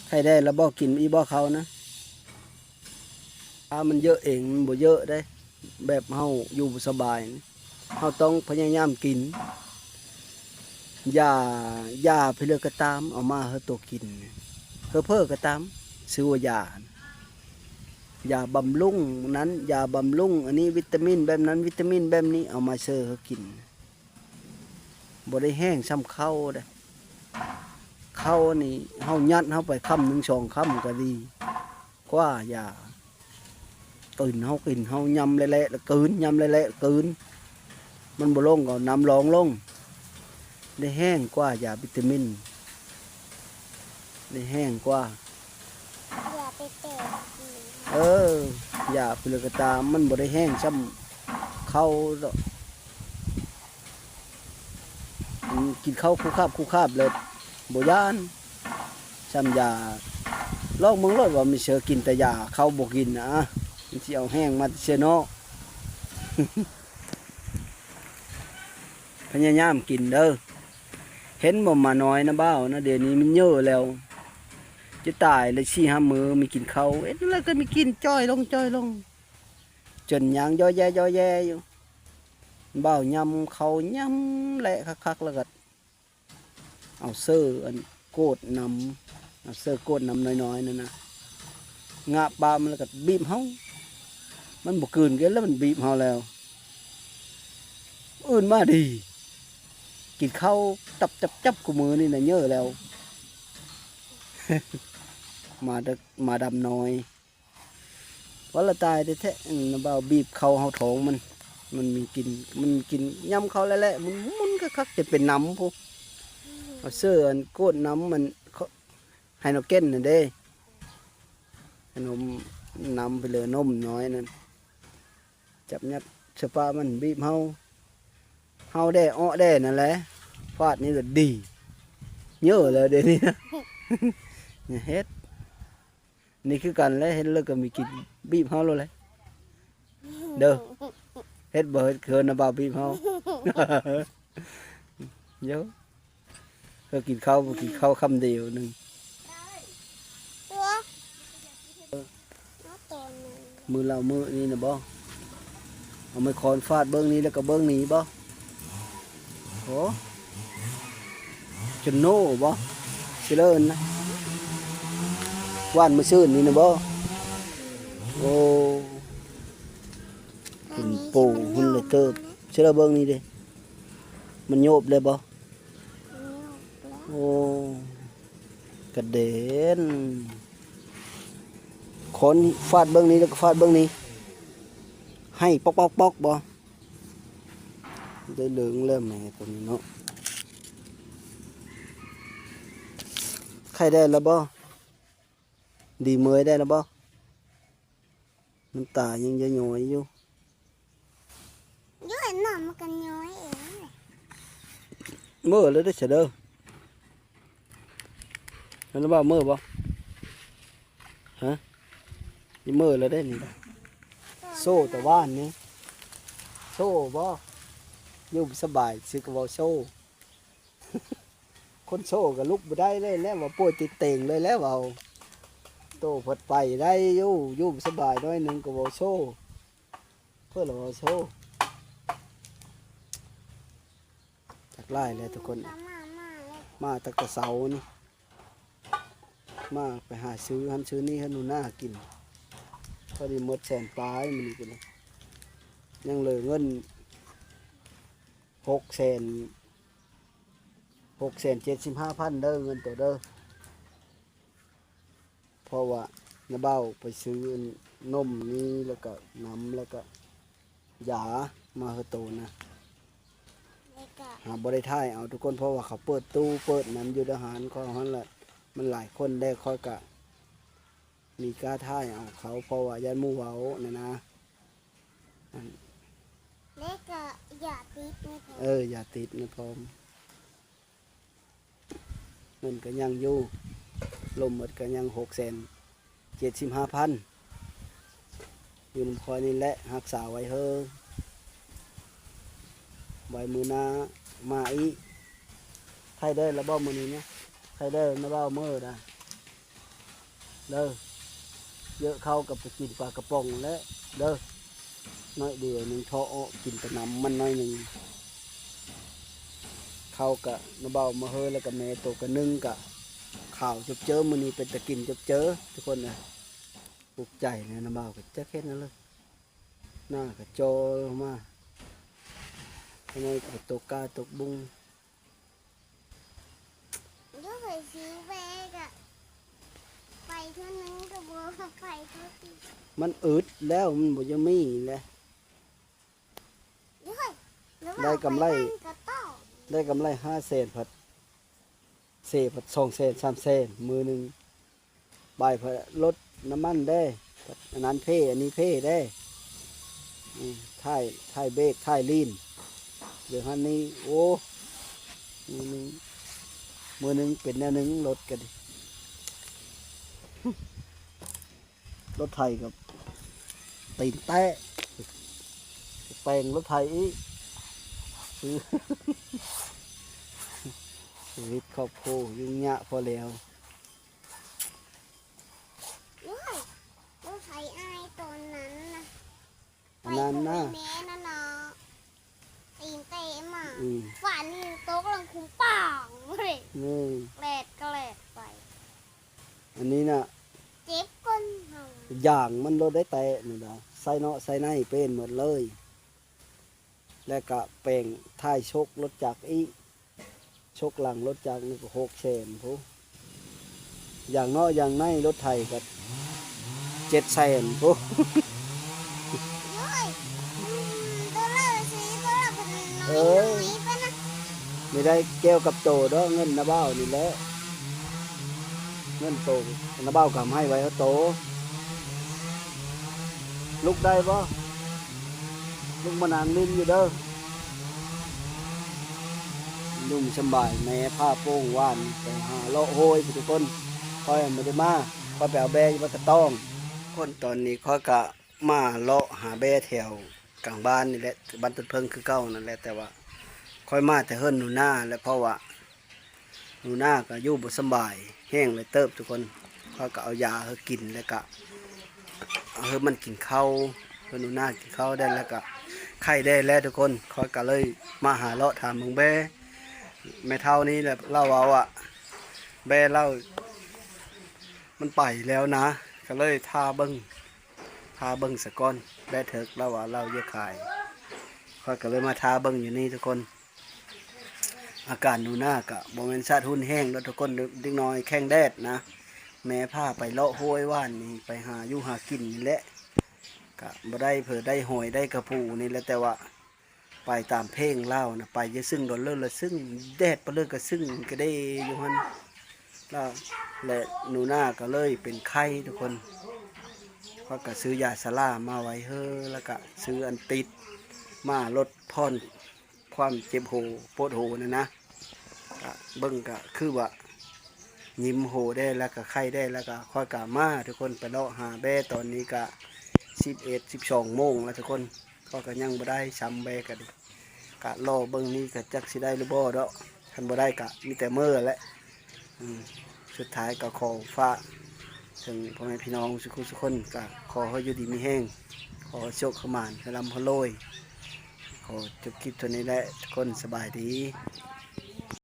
ໄຄແດ່ລະບໍ່ ກິນອີກບໍ່ເຂົ້ານະ ຖ້າມັນເຢີະເອງ ມັນບໍ່ເຢີະເດ້ ແບບເຮົາຢູ່ບໍ່ສະບາຍ ເຮົາຕ້ອງພະຍາຍາມກິນ ຢາ ຢາເພື່ອກະຕາມ ເອົາມາໃຫ້ໂຕກິນ ເຜີໆກະຕາມ ຊື່ວ່າຢາ ຢາບຳລຸງນັ້ນ ຢາບຳລຸງອັນນີ້ ວິຕາມິນແບບນັ້ນ ວິຕາມິນແບບນີ້ ເອົາມາເຊີໃຫ້ກິນ ບໍ່ໄດ້ແຮງສ່ຳເຂົ້າເດ້ ເ ເຮົານີ້ ເຮົາຍັດເຮົາໄປຄຳໜຶ່ງສອງຄຳກໍດີກວ່າຢາ ຕື່ນເຮົາກິນ ເຮົາຍຳແຫຼະໆ ແລ້ວກືນ ຍຳແຫຼະໆ ແລ້ວກືນ ມັນບໍ່ລົງກໍນຳລອງລົງ ໄດ້ແຮງກວ່າຢາວິຕາມິນ ໄດ້ແຮງກວ່າ. ຢາໄປແຕະ ເອີ ຢາຜູ້ໃດກໍຕາມ ມັນບໍ່ໄດ້ແຮງຊ່ຳເຂົ້າດອກ. ກິນເຂົ້າຄຸບຄາບຄຸບຄາບແລ້ວບໍ່ຢ້ານ ຊ່ຳຢາ. ລອງເບິ່ງໂລດວ່າມີເສືອກິນແຕ່ຢາ ເຂົ້າບໍ່ກິນນະ ມັນຊິເອົາແຮງມາແຕ່ເຊໂນ. ພະຍາຍາມກິນເດີ. ເຫັນບໍ່ ໝານ້ອຍນະບ່າວນະ ດຽວນີ້ມັນເຍີແລ້ວ ຈະຕາຍແລ້ວ ສີ່ຫ້າມື້ມີກິນເຂົ້າ ເຮັດຈັ່ງໃດກໍມີກິນ ຈ່ອຍລົງ ຈ່ອຍລົງ ຈົນຍ່າງຍໍ້ແຢ້ ຍໍ້ແຢ້ຢູ່. ບ່າວຍຳເຂົ້າ ຍຳແຫຼະຄັກໆ ແລ້ວກໍເອົາເສີອັນໂກດນຳ ເອົາເສີໂກດນຳນ້ອຍໆ ນັ້ນນະ ງະປາກມັນ ແລ້ວກໍບີບເຮົາ ມັນບໍ່ກືນກິນແລ້ວ ມັນບີບເຮົາແລ້ວ. ອື່ນມາດີ ກິນເຂົ້າຕັບຈັບໆ ຄູ່ມື້ນີ້ນະ ເຍີແລ້ວ ໝາດຳນ້ອຍ. ວ່າລະຕາຍແທ້ໆ ນະບ່າວບີບເຂົ້າເຮົາທ້ອງມັນ ມັນມີກິນ ມັນກິນ ຍຳເຂົ້າແຫຼະໆ ໝຸນໆ ຄັກໆ ຈະເປັນນຳພຸ້ນ. ເອົາເສີອັນໂກດນຳມັນ ໄຮໂນເກັນນັ້ນເດ້ ໃຫ້ນົມ ນຳໄປເລີຍ ນົມນ້ອຍນັ້ນ ຈັບຍັດສະປາມັນ ບີບເຮົາ ເຮົາແດ່ເອາະແດ່ນັ້ນແຫຼະ ຟາດນີ້ລະດີ ເຍີແລ້ວດຽວນີ້ນະ. ເຮັດ ນີ້ຄືກັນແຫຼະ ເຮັດແລ້ວກໍມີກິນ ບີບເຮົາໂລດແຫຼະເດີ. ເຮັດບໍ່ເຮັດ ເຂີນນະບ່າວບີບເຮົາ ໂຢ ເອີ ກິນເຂົ້າບໍ່ກິນເຂົ້າຄຳດຽວໜຶ່ງ. ມື້ລາວມື້ນີ້ນະບໍ ເອົາໄມ້ຄ້ອນຟາດເບິ່ງນີ້ ແລ້ວກໍເບິ່ງນີ້ບໍ ໂອ້ ຈະໂນບໍ ຊິເລີນນະ ຫວ່ານມື້ຊືນນີ້ນະບໍ. ໂອ້ ເປັນໂປຫຸ່ນເລີເຕີບ ຊິເລີເບິ່ງນີ້ເດ້ ມັນໂຍບແລ້ວບໍ. ໂອ້ ກະເດັນ ຄ້ອນຟາດເບິ່ງນີ້ ແລ້ວກໍຟາດເບິ່ງນີ້ ໄຫ້ປອກໆໆ ບໍ່ ໄດ້ເລີງແລ້ວແມໂຕນີ້ເນາະ. ໄຂ້ໄດ້ແລ້ວບໍ່? ດີເມີຍໄດ້ແລ້ວບໍ່? ນ້ຳຕາຍັງຍ້ອຍຢູ່. ຢູ່ ນ້ຳມັນກໍຍ້ອຍເອງ. ເມີແລ້ວເດີຊະເດີ. ແມ່ນວ່າເມີບໍ່? ຮະ? ນີ້ເມີແລ້ວເດ້ນີ້ນະ. ໂຊແຕ່ວານນີ້. ໂຊບໍ່? ຢູ່ສະບາຍຊື່ກໍເວົ້າໂຊ. ຄົນໂຊກໍລຸກບໍ່ໄດ້ເລີຍແຫຼະ ວ່າປ່ວຍຕິດຕຽງເລີຍແຫຼະເວົ້າ. ໂຕພັດໄປໄດ້ຢູ່ ຢູ່ສະບາຍໜ້ອຍໜຶ່ງກໍເວົ້າໂຊ. ເພິ່ນລະເວົ້າໂຊ. ຈັກຫຼາຍແຫຼະທຸກຄົນ. ມາ ມາ ມາແລ້ວ ມາຕັ້ງແຕ່ເຊົ້ານີ້. ມາໄປຫາຊື້ຫັ້ນຊື້ນີ້ໃຫ້ໜູນາກິນ. ພໍດີໝົດແສນປາຍມື້ນີ້ກໍເລີຍ. ຍັງເຫຼືອເງິນຫົກແສນ ຫົກແສນເຈັດສິບຫ້າພັນເດີ ເງິນໂຕເດີ. ເພາະວ່ານ້າບ່າວໄປຊື້ນົມນີ້ ແລ້ວກະນ້ຳ ແລ້ວກະຢາມາໃຫ້ໂຕນະ. ແລ້ວກະ ຫາບໍ່ໄດ້ຖ່າຍເອົາທຸກຄົນ ເພາະວ່າເຂົາເປີດຕູ້ເປີດນັ້ນຢູ່ໃນຮ້ານເຂົາຫັ້ນແຫຼະ ມັນຫຼາຍຄົນແດ່ ຂ້ອຍກະມີກ້າຖ່າຍເອົາເຂົາ ເພາະວ່າຢ້ານໝູ່ເວົ້ານັ້ນນະ. ອັນ ແລ້ວກະຢາຕິດນີ້ ເອີ ຢາຕິດນີ້ພ້ອມ. ເງິນກໍຍັງຢູ່ ລົມໝົດກໍຍັງຫົກແສນເຈັດສິບຫ້າພັນ ຢູ່ນຳຂ້ອຍນີ້ແຫຼະ ຮັກສາໄວ້ເຮີ ໄວ້ມື້ໜ້າມາອີກ. ໄຂ້ໄດ້ລະບໍ່ມື້ນີ້ນະ? ໄຂ້ໄດ້ນະ ເວົ້າເມີດາ. ເດີ ເຍອະເຂົ້າກໍໄປກິນປາກະປ໋ອງແຫຼະເດີ ໜ້ອຍດຽວໜຶ່ງ ເທາະອອກກິນແຕ່ນ້ຳມັນໜ້ອຍໜຶ່ງ. ເຂົ້າກະນ້າບ່າວມາເຮີ ແລ້ວກະແມ່ໂຕກະໜຶ່ງ ກະຂາວຈົບເຈີ ມື້ນີ້ເປັນຕາກິນຈົບເຈີທຸກຄົນເອີຍ. ອຸກໃຈແລ້ວ ນ້າບ່າວກະຈັກເຮັດແນວໃດ ໜ້າກະຈໍມາ ທາງໃນກະຕົກກ້າຕົກບຸ້ງ. ຊື້ແບກະ ໄປເທື່ອໜຶ່ງກໍບໍ່ໄປເທື່ອຕິ ມັນອຶດແລ້ວ ມັນບໍ່ຢາກມີແລ້ວ. ໂອ້ຍ ໄດ້ກຳໄລ ໄດ້ກຳໄລຫ້າແສນ ພັດເຊ ພັດສອງແສນ ສາມແສນ ມື້ໜຶ່ງ. ບາຍ ພັດລົດນ້ຳມັນເດ້ ອັນນັ້ນເພ ອັນນີ້ເພເດ້. ອືມ ຖ່າຍ ຖ່າຍເບກ ຖ່າຍລີນ ເລື່ອງຫັ້ນນີ້ ໂອ້ ມື້ໜຶ່ງ ມື້ໜຶ່ງເປັນແນວໜຶ່ງ ລົດກໍດີ. ລົດໄຖກັບຕີນແຕະ ແປງລົດໄຖອີກ ຊີວິດຄອບຄົວຫຍຸ້ງຍາກພໍແລ້ວ. ໂອ້ຍ ບໍ່ໃຜອາຍຕອນນັ້ນນະ ອັນນັ້ນນະ ໄປໂທແມ່ນະເນາະ ຕີນເຕະມາ ອືມ ຝານຕົກຫຼັງຄຸມປາງເລີຍ ອືມ ແລ່ນກໍແລ່ນໄປ ອັນນີ້ນະ ເຈັບກົ້ນເຮົາ ຢາງມັນໂລດໄດ້ແຕະນີ້ນະ ໃສ່ເນາະໃສ່ໃນເປັນໝົດເລີຍ. ແລ້ວກະແປງທ້າຍຊົກລົດຈັກອີກ ຊົກຫຼັງລົດຈັກນີ້ກໍຫົກແສນພຸ້ນ ຢ່າງເນາະ ຢ່າງໃນລົດໄຖກໍເຈັດແສນພຸ້ນ. ໂອ້ຍ ໂຕລະສີ່ ໂຕລະເພິ່ນນ້ອຍ ເອີ ນ້ອຍໄປນະ ມີໄດ້ແກ້ວກັບໂຕດອກ ເງິນນະບ່າວນີ້ແຫຼະ ເງິນໂຕນະບ່າວກຳໃຫ້ໄວ້ເອົາໂຕ. ລຸກໄດ້ບໍ່? ລຸກມານັ່ງຫຼິ້ນຢູ່ເດີ ນຸ່ມສຳບາຍ. ແມ່ພາໂປ່ງວານໄປຫາເລາະໂຮຍພຸ້ນທຸກຄົນ ຂ້ອຍບໍ່ໄດ້ມາ ຂ້ອຍໄປເອົາແບ້ຢູ່ວັດຕະຕ້ອງ. ຄົນຕອນນີ້ຂ້ອຍກະມາເລາະຫາແບ້ແຖວກາງບ້ານນີ້ແຫຼະ ບ້ານຕົ້ນເຜິ້ງຄືເກົ່ານັ້ນແຫຼະ ແຕ່ວ່າຂ້ອຍມາແຕ່ເຮືອນໜູນາແຫຼະ ເພາະວ່າ ໜູນາກໍຢູ່ບໍ່ສະບາຍແຮງເລີຍເຕີບທຸກຄົນ ຂ້ອຍກໍເອົາຢາໃຫ້ກິນ ແລ້ວກະເອົາໃຫ້ມັນກິນເຂົ້າ ໃຫ້ໜູນາກິນເຂົ້າໄດ້ ແລ້ວກະໄຂ້ໄດ້ແລ້ວທຸກຄົນ. ຂ້ອຍກໍເລີຍມາຫາເລາະຖາມເບິ່ງແບ້ ແມ່ເຖົ້ານີ້ແຫຼະ ລາວເວົ້າວ່າແບ້ລາວມັນໄປແລ້ວນະ ກໍເລີຍຖ້າເບິ່ງ ຖ້າເບິ່ງສາກ່ອນ ແບ້ເຖິກລາວວ່າລາວຢາກຂາຍ ຂ້ອຍກໍເລີຍມາຖ້າເບິ່ງຢູ່ນີ້ທຸກຄົນ. ອາການໜູນາກະບໍ່ແມ່ນຊາດຮຸນແຮງດອກທຸກຄົນ ເດັກນ້ອຍແຂ້ງແດດນະ ແມ່ພາໄປເລາະໂຮຍວານນີ້ ໄປຫາຢູ່ຫາກິນນີ້ແຫຼະ ກະບໍ່ໄດ້ເຜີໄດ້ຫອຍໄດ້ກະປູນີ້ແຫຼະ ແຕ່ວ່າໄປຕາມເພງລາວນະ ໄປຈະຊຶ້ງດອນເລີລະຊຶ້ງ ແດດປະເລີກະຊຶ້ງກະເດຢູ່ຫັ້ນ ລະ ແລະ ໜູນາກະເລີຍເປັນໄຂ້ທຸກຄົນ. ຂ້ອຍກະຊື້ຢາຊາລາມາໄວ້ເຮີ ລະກະຊື້ອັນຕິດມາລົດຜ່ອນ ຄວາມເຈັບໂຫ ປວດໂຫນັ້ນນະ ກະເບິ່ງກະຄືວ່າຍິ້ມໂຫແດ່ ລະກະໄຂ້ແດ່ ລະກະຂ້ອຍກະມາທຸກຄົນ ໄປເລາະຫາແບ້ ຕອນນີ້ກະສິບເອັດ ສິບສອງໂມງລະທຸກຄົນ ຂ້ອຍກະຍັງບໍ່ໄດ້ຊຳແບ້ກະດີ ກະລໍເບິ່ງນີ້ກະຈັກຊິໄດ້ຫຼືບໍ່ດອກ ຄັນບໍ່ໄດ້ກະມີແຕ່ເມີ້ແຫຼະ. ອືມ ສຸດທ້າຍກໍຂໍຝາກເຖິງພໍ່ແມ່ພີ່ນ້ອງສູ່ຜູ້ສູ່ຄົນ ກໍຂໍໃຫ້ຢູ່ດີມີແຮງ ຂໍໃຫ້ໂຊກໃຫ້ໝານ ໃຫ້ລ່ຳໃຫ້ລວຍ. ຂໍຈົບຄລິບເທົ່ານີ້ແຫຼະທຸກຄົນ ສະບາຍດີ.